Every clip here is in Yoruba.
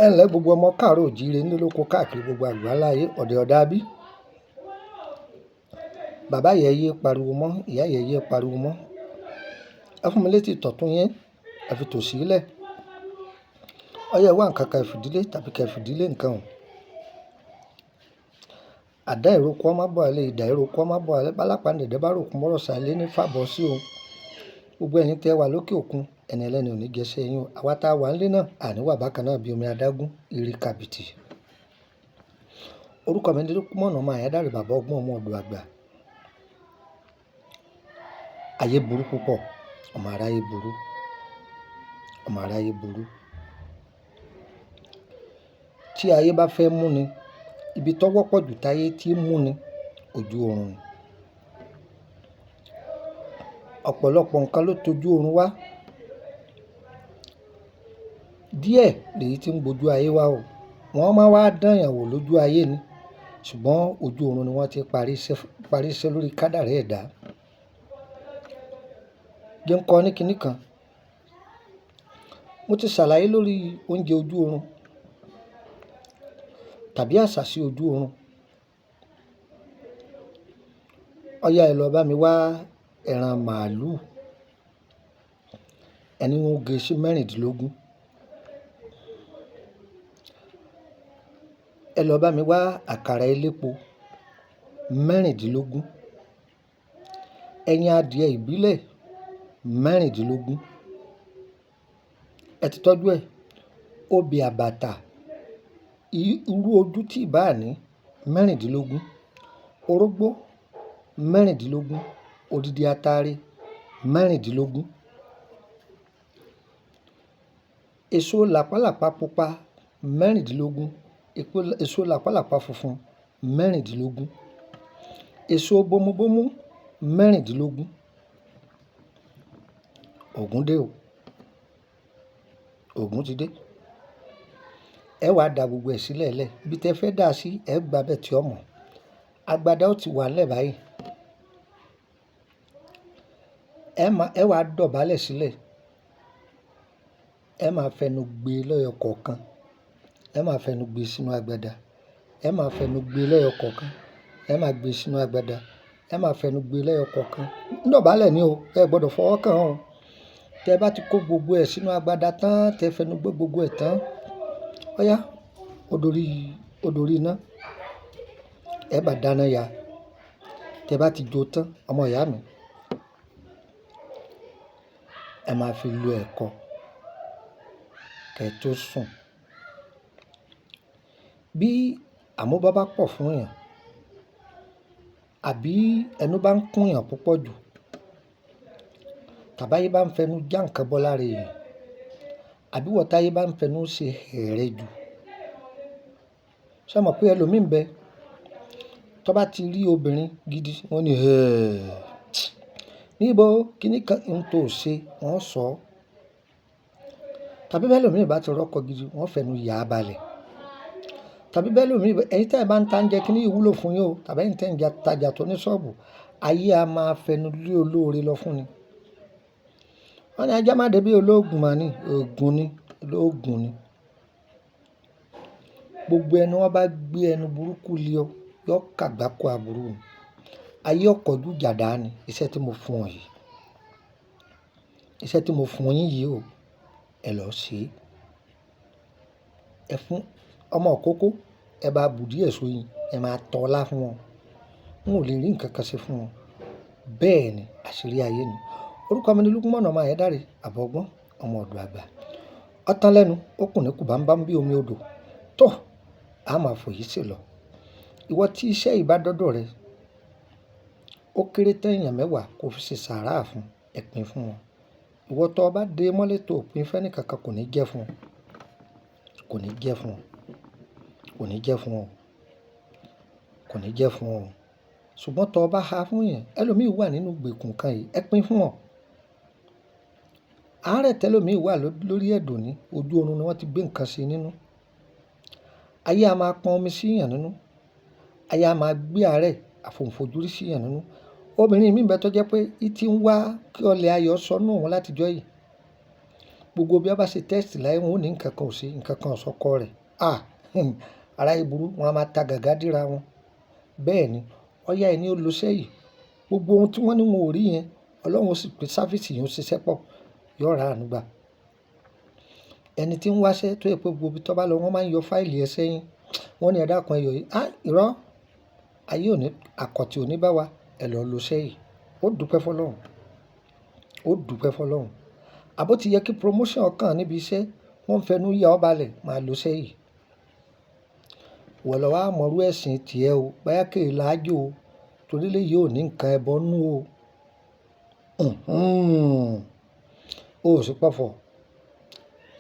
Ẹ ǹlẹ́ gbogbo ọmọ káàárọ̀ oòjíire nílé lóko káàkiri gbogbo àgbáńlá ayé ọ̀dẹ̀ ọ̀dà bí. Bàbá yẹn yé pariwo mọ́, ìyá yẹn yé pariwo mọ́. Ẹ fún mi létí tọ̀tún yín, ẹ fi tòsí lẹ̀. Ọ̀yá ẹ wá nǹkan kan ẹ fìdílé tàbí kí ẹ fìdílé nǹkan o. Àdá ìrókò ọmọ bọ̀ alẹ́, ìdá ìrókò ọmọ bọ̀ alẹ́, bálápá ǹdẹ̀dẹ̀ bá ròkun mọ́rọ̀ sálé ní fàbọ̀ sí o. Gbogbo ẹ̀yin tí ẹ wà lókè òkun, ẹni ẹlẹ́ni ò ní jẹ́ṣẹ́ yín o. Àwa tá a wà nílé náà, àní wà bákan náà bí omi adágún, ìrì kàbìtì. Orúkọ mi ni Lukman ọmọ Àyádáre, bàbá ọgbọ́n ọmọ ọ̀dọ̀ àgbà. Ayé burú púpọ̀, ọmọ aráyé burú, ọmọ aráyé burú. Tí ayé bá fẹ́ mú ni, ibi tó wọ́pọ̀ jù táyé tí ń mú ni, ojú oorun ni. Ọ̀pọ̀lọpọ̀ nǹkan ló tojú oorun wá. Díẹ̀ lèyí tí ń gbojú ayé wá o. Wọ́n máa wá dán èèyàn wò lójú ayé ni. Ṣùgbọ́n ojú oorun ni wọ́n ti parí iṣẹ́ lórí kádàrá ẹ̀dá. Jẹ́ ń kọ́ ní kíní kan. Mo ti ṣàlàyé lórí oúnjẹ ojú oorun tàbí àsàsí ojú oorun. Ọ̀yá ẹ lọ bá mi wá ẹran màlúù. Ẹni wọ́n gé sí mẹ́rìndínlógún. Ẹ lọ bá mi wá àkàrà elépo mẹ́rìndínlógún. Ẹyin adìẹ ìbílẹ̀ mẹ́rìndínlógún. Ẹ ti tọ́jú ẹ. Obì àbàtà, irú ojú tí ì bá ní mẹ́rìndínlógún. Orógbó mẹ́rìndínlógún. Odidi atare mẹ́rìndínlógún. Èso làpálàpá pupa mẹ́rìndínlógún. Èso làpálàpá funfun mẹ́rìndínlógún. Èso bomubomu mẹ́rìndínlógún. Ògún dé o. Ògún ti dé. Ẹ wá da gbogbo ẹ̀ sílẹ̀ lẹ̀. Ibi tí ẹ fẹ́ dà sí, ẹ gba bẹ́ẹ̀ tí ó mọ̀. Agbada ó ti wà nílẹ̀ báyìí. Ẹ wá dọ̀bálẹ̀ sílẹ̀. Ẹ máa fẹnu gbé lẹ́yọ kọ̀ọ̀kan. Ẹ máa fẹnu gbé sínú agbada. Ẹ máa fẹnu gbé lẹ́yọ kọ̀ọ̀kan. Ẹ máa gbé sínú agbada. Ẹ máa fẹnu gbé lẹ́yọ kọ̀ọ̀kan. Ń dọ̀bálẹ̀ ni o. Ẹ gbọdọ̀ fọwọ́ kàn án o. Tẹ bá ti kó gbogbo ẹ̀ sínú agbada tán, tẹ fẹnu gbé gbogbo ẹ̀ tán. Ọ̀yá, ó dorí iná. Ẹ bá dáná ya. Tẹ bá ti jó tán, ọmọ ìyá mi, ẹ máa fi lu ẹ̀kọ kí ẹ tó sùn. Bí àmúbá bá pọ̀ fún èèyàn, àbí ẹnu bá ń kún èèyàn púpọ̀ jù, tàbí ayé bá ń fẹnu já nǹkan bọ́ lára èèyàn, àbí ìwọ táyé bá ń fẹnu ṣe ẹ̀rẹ́ jù. Ṣé o mọ̀ pé ẹlòmíì ń bẹ, tó bá ti rí obìnrin gidi, wọ́n ní, "Ẹ́ẹ̀, níbo kíní kan ń tó ṣe?" Wọ́n sọ. Tàbí bí ẹlòmíì bá ti rọ́kọ gidi, wọ́n fẹnu yà á balẹ̀. Tàbí bí ẹlòmíì, ẹ̀yin tí ẹ bá ń ta oúnjẹ kíní ìwúlò fún yín o, tàbí ẹ̀yin tí ẹ ń tajà tó ní sọ́ọ̀bù, ayé a máa fẹnu lé olóore lọ fún ni. Wọ́n ní ajá má dé bí olóògùn máa ní, ògùn ni, olóògùn ni. Gbogbo ẹni wọ́n bá gbé ẹnu burúkú lé ọ, yó kàgbákò àbúrú ni. Ayé ọ̀kọ̀jú jàdá ni iṣẹ́ tí mo fún ọ yìí. Iṣẹ́ tí mo fún yín yìí o, ẹ lọ ṣe. Ẹ fún ọmọ ìkókó, ẹ bá bu díẹ̀ sóyin, ẹ máa tọ́lá fún wọn. Wọn ò lè rí nǹkan kan ṣe fún wọn. Bẹ́ẹ̀ ni àṣírí ayé ni. Orúkọ mi ni Lukman ọmọ Àyádáre, àbọ̀ ọgbọ́n, ọmọ ọ̀dọ̀ àgbà. Ó tán lẹ́nu, ó kùn ní kùbánbán bí omi odò. Tó, a máa fòyí sí lọ. Ìwọ tí iṣẹ́ yìí bá dọ́dọ̀ rẹ, ó kéré tán èèyàn mẹ́wàá kó fi ṣe sàárà fún, ẹ pín fún wọn. Ìwọ tó bá dé mọ́lé tó pín fẹ́ni kankan kò ní jẹ́ fún ọ. Kò ní jẹ́ fún ọ. Kò ní jẹ́ fún ọ. Kò ní jẹ́ fún ọ. Ṣùgbọ́n tó bá ha fún èèyàn, ẹlòmíì wà nínú ìgbèkùn kan yìí, ẹ pín fún wọn. Àárẹ̀ tẹ́lòmíì wà lórí ẹ̀dùn ní ojú oorun ni wọ́n ti gbé nǹkan sí nínú. Ayé a máa pọn omi sí èèyàn nínú. Ayé a máa gbé àárẹ̀ àfòǹfòjúrí sí èèyàn nínú. Obìnrin mìí ń bẹ tó jẹ́ pé í ti ń wá kí ọlẹ̀ ayọ̀ sọnù òun láti ọjọ́ yìí. Gbogbo bí wọ́n bá ṣe test láyé wọn ò ní nǹkan kan ò sí, nǹkan kan ò sọkọ rẹ̀. À, aráyé burú, wọ́n á máa ta gàgà dìra wọn. Bẹ́ẹ̀ ni, ọ̀yá ẹni ó lo iṣẹ́ yìí. Gbogbo ohun tí wọ́n ní wọn ò rí yẹn, Ọlọ́run ó sì pín service yẹn ó ṣiṣẹ́ pọ̀, yóò rà àánú gbà. Ẹni tí ń wáṣẹ́ tó jẹ́ pé gbogbo ibi tó bá lọ wọ́n máa ń yọ fáìlì ẹ sẹ́yìn. Wọ́n ní ẹ dákun ẹ yọ yìí. Á, irọ́. Ayé ò ní, àkọ̀tì ò ní bá wa. Ẹ lọ lo iṣẹ́ yìí. Ó dúpẹ́ fún Ọlọ́run. Ó dúpẹ́ fún Ọlọ́run. Àbó tí yẹ kí promotion kàn níbi iṣẹ́, wọ́n ń fẹnu yà ọ́ balẹ̀, máa lo iṣẹ́ yìí. Ìwọ lọ wá mọrú ẹ̀sìn tí ẹ o. Bóyá kì í láájò o. Torí eléyìí ò ní nǹkan ẹbọ nú o. O ò sì pọ̀fọ̀.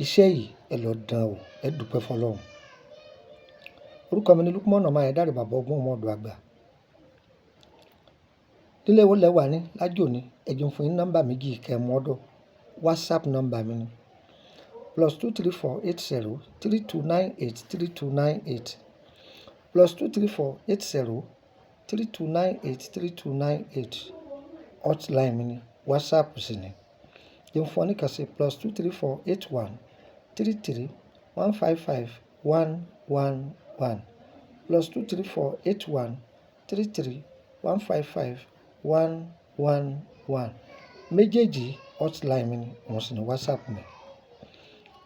Iṣẹ́ yìí ẹ lọ dán o. Ẹ dúpẹ́ fún Ọlọ́run. Orúkọ mi ni Lukman ọmọ Ayédáre, bàbá ọgbọ́n ọmọ ọ̀dọ̀ àgbà. Nílé wo lẹ wà ní lájò ní. Ẹ jẹun fún yín nọ́mbà méjì kẹ́ ẹ mọ̀ ọ́dọ̀. WhatsApp nọ́mbà mi ni +234 80 3298 3298, +234 80 3298 3298. Hotline mi ni, WhatsApp sì ni. Jẹun fún ọ ní kan sí +234 81 33 155 111, +234 81 33 155 111. Méjèèjì hotline mi ni, òun sì ni WhatsApp mi.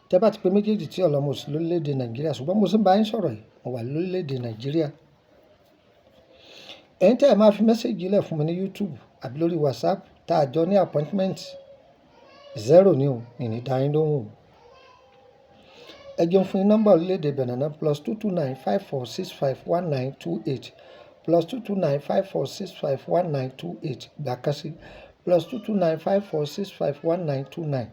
Tẹ́ bá ti pé méjèèjì tí ọlọ́mọ ò sí lórílẹ̀ èdè Nàìjíríà, ṣùgbọ́n mo sì ń bá yín sọ̀rọ̀ yìí, mo wà lórílẹ̀ èdè Nàìjíríà. Ẹ̀yin tí ẹ máa fi message lẹ̀ fún mi ní YouTube àbí lórí WhatsApp tá a jọ ní appointment, zero ni o, mi ò ní dá yín lóhùn o. Ẹ jẹun fún yín nọ́mbà orílẹ̀ èdè Benin náà +229 54 65 19 28, +229 54 65 19 28. Gbà kan sí +229 54 65 19 29,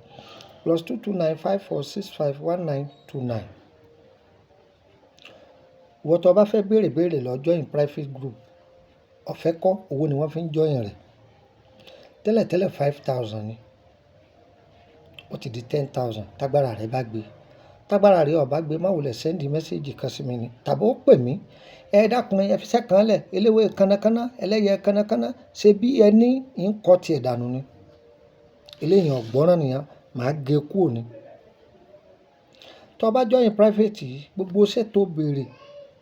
+229 54 65 19 29. Ìwọ tó bá fẹ́ béèrè béèrè lọ join private group. Ọ̀fẹ́ kọ́, owó ni wọ́n fi ń join rẹ̀. Tẹ́lẹ̀tẹ́lẹ̀ 5,000 ni. Ó ti di 10,000. Tágbára rẹ bá gbé. Tágbára rẹ ò bá gbé, má wulẹ̀ send message kan sí mi ni. Tàbí ó pè mí. Ẹ dákun, ẹ fi iṣẹ́ kan lẹ̀, eléwé kannákánná, ẹlẹ́yẹ kannákánná, ṣe bí ẹni ń kọ́ ti ẹ̀ dànù ni. Eléyìí ọ̀gbọ́ràn nìyẹn, màá gé kúrò ni. Tó bá join private yìí, gbogbo iṣẹ́ tó béèrè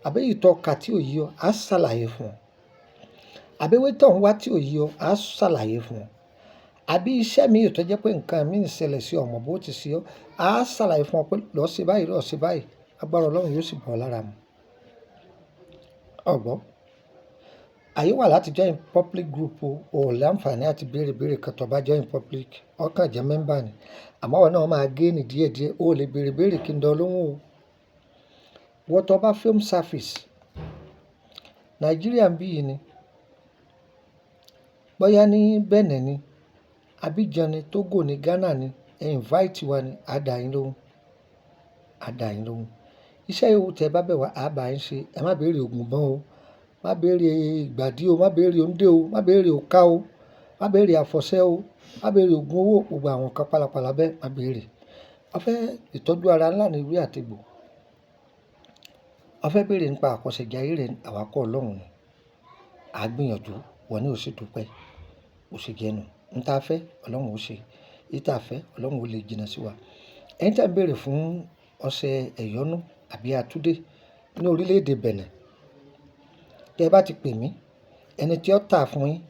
àbí èyí tó kà tí ò yé ọ, a ṣàlàyé fún ọ. Àbí ewé tó ń wá tí ò yé ọ, a ṣàlàyé fún ọ. Àbí iṣẹ́ mi tó jẹ́ pé nǹkan mi ń ṣẹlẹ̀ sí ọmọ bó ti ṣe ọ́, a ṣàlàyé fún ọ pé lọ ṣe báyìí, lọ ṣe báyìí. Agbára Ọlọ́run yóò sì bọ́ ọ lára mu. Ọ̀gbọ́n. Àyè wà láti join public group o. O ò láǹfààní àti béèrè béèrè kan tó bá join public. Ó kàn jẹ́ member ni. Àmọ́ ìwọ náà máa gain díẹ̀díẹ̀. O lè béèrè béèrè kí n dán lóhùn o. Ìwọ tó bá film service, Nàìjíríà ń bí yìí ni. Bóyá ní Benin ni, Abidjan ni, Togo ni, Ghana ni, ẹ invite wa ni, a dá yín lóhùn. A dá yín lóhùn. Iṣẹ́ yòówù tí ẹ bá bẹ̀ wá, a bá yín ṣe. Ẹ má béèrè ògùn bọ́n o. Má béèrè ìgbàdí o, má béèrè òǹdè o, má béèrè òká o, má béèrè àfọ̀ṣẹ o, má béèrè ògùn owó, gbogbo àwọn nǹkan pálapàla bẹ́ẹ̀ má béèrè. A fẹ́ ìtọ́jú ara ńlá ní ewé àti egbò. A fẹ́ béèrè nípa àkọsẹ̀jayé rẹ̀, àwa kọ́ Ọlọ́run ni. A gbìyànjú, wọ́n ní ó sì dúpẹ́. Ó sì jẹ́nu. N ta fẹ́, Ọlọ́run ó ṣe. Èyí tí a fẹ́, Ọlọ́run ó lè jìnnà sí wa. Ẹ̀yin tí ẹ ń béèrè fún ọṣẹ ẹ̀yọ́nú àbí àtúndé ní orílẹ̀ èdè Benin, tí ẹ bá ti pè mí, ẹni tí ó tà fún yín,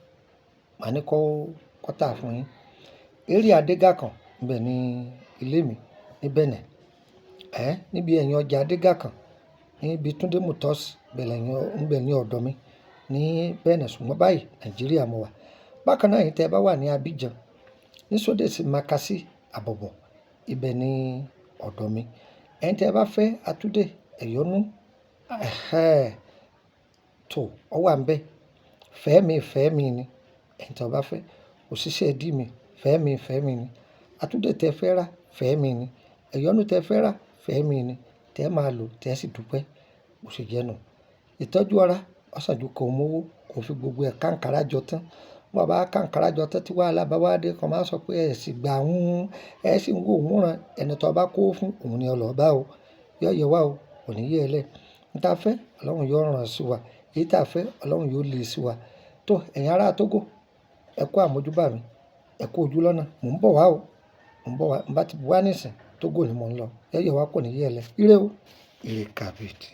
màá ní kó tà fún yín. Area Adégákan, ibẹ̀ ni ilé mi ní Benin. Ẹ́ níbi ẹ̀yìn ọjà Adégákan, níbi Túndé Motors, ibẹ̀ ni ọ̀dọ̀ mi ní Benin. Ṣùgbọ́n báyìí Nàìjíríà mo wà. Bákan náà, ẹ̀yin tí ẹ bá wà ní Abidjan, ní Sódèsì Makasi, Àbọ̀bọ̀, ibẹ̀ ni ọ̀dọ̀ mi. Ẹ̀yin tí ẹ bá fẹ́ àtúndé ẹ̀yọ́nú, ẹ̀hẹ́ tó, ọ wà níbẹ̀. Fẹ́mi, fẹ́mi ni. Ẹ̀yin tí ọ bá fẹ́, òṣìṣẹ́ dì mí, fẹ́mi, fẹ́mi ni. Àtúndé tí ẹ fẹ́ rà, fẹ́mi ni. Ẹ̀yọ́nú tí ẹ fẹ́ rà, fẹ́mi ni. Tẹ máa lò, tẹ sì dúpẹ́. Bó ṣe jẹ́ nu. Ìtọ́jú ara, ó sàn ju kò mú owó, kò fi gbogbo ẹ̀ káǹkárá jọ tán. Bí wọ́n bá káǹkárá jọ tán tí wàhálà bá wá dé, kan máa sọ pé ẹ sì gbà wọ́n, ẹ sì ń wò wọ́n rán. Ẹni tí ọ bá kó fún, òun ni ọ lọ bá o. Yọ yẹ wá o, kò ní yẹ ẹ lẹ́. N ta fẹ́, Ọlọ́run yóò rán sí wa. Èyí tí a fẹ́, Ọlọ́run yóò lè sí wa. Tó, ẹ̀yin ará Togo, ẹ kú àmójúbà mi. Ẹ kú ojú lọ́nà. Mò ń bọ̀ wá o. Mò ń. Ń bọ̀ wá, ń bá ti wá níìsín, Togo ni mò ń lọ. Yẹ́yẹ́ wa kò ní yẹ́ ẹ lẹ. Ire o, ire kàbìtì.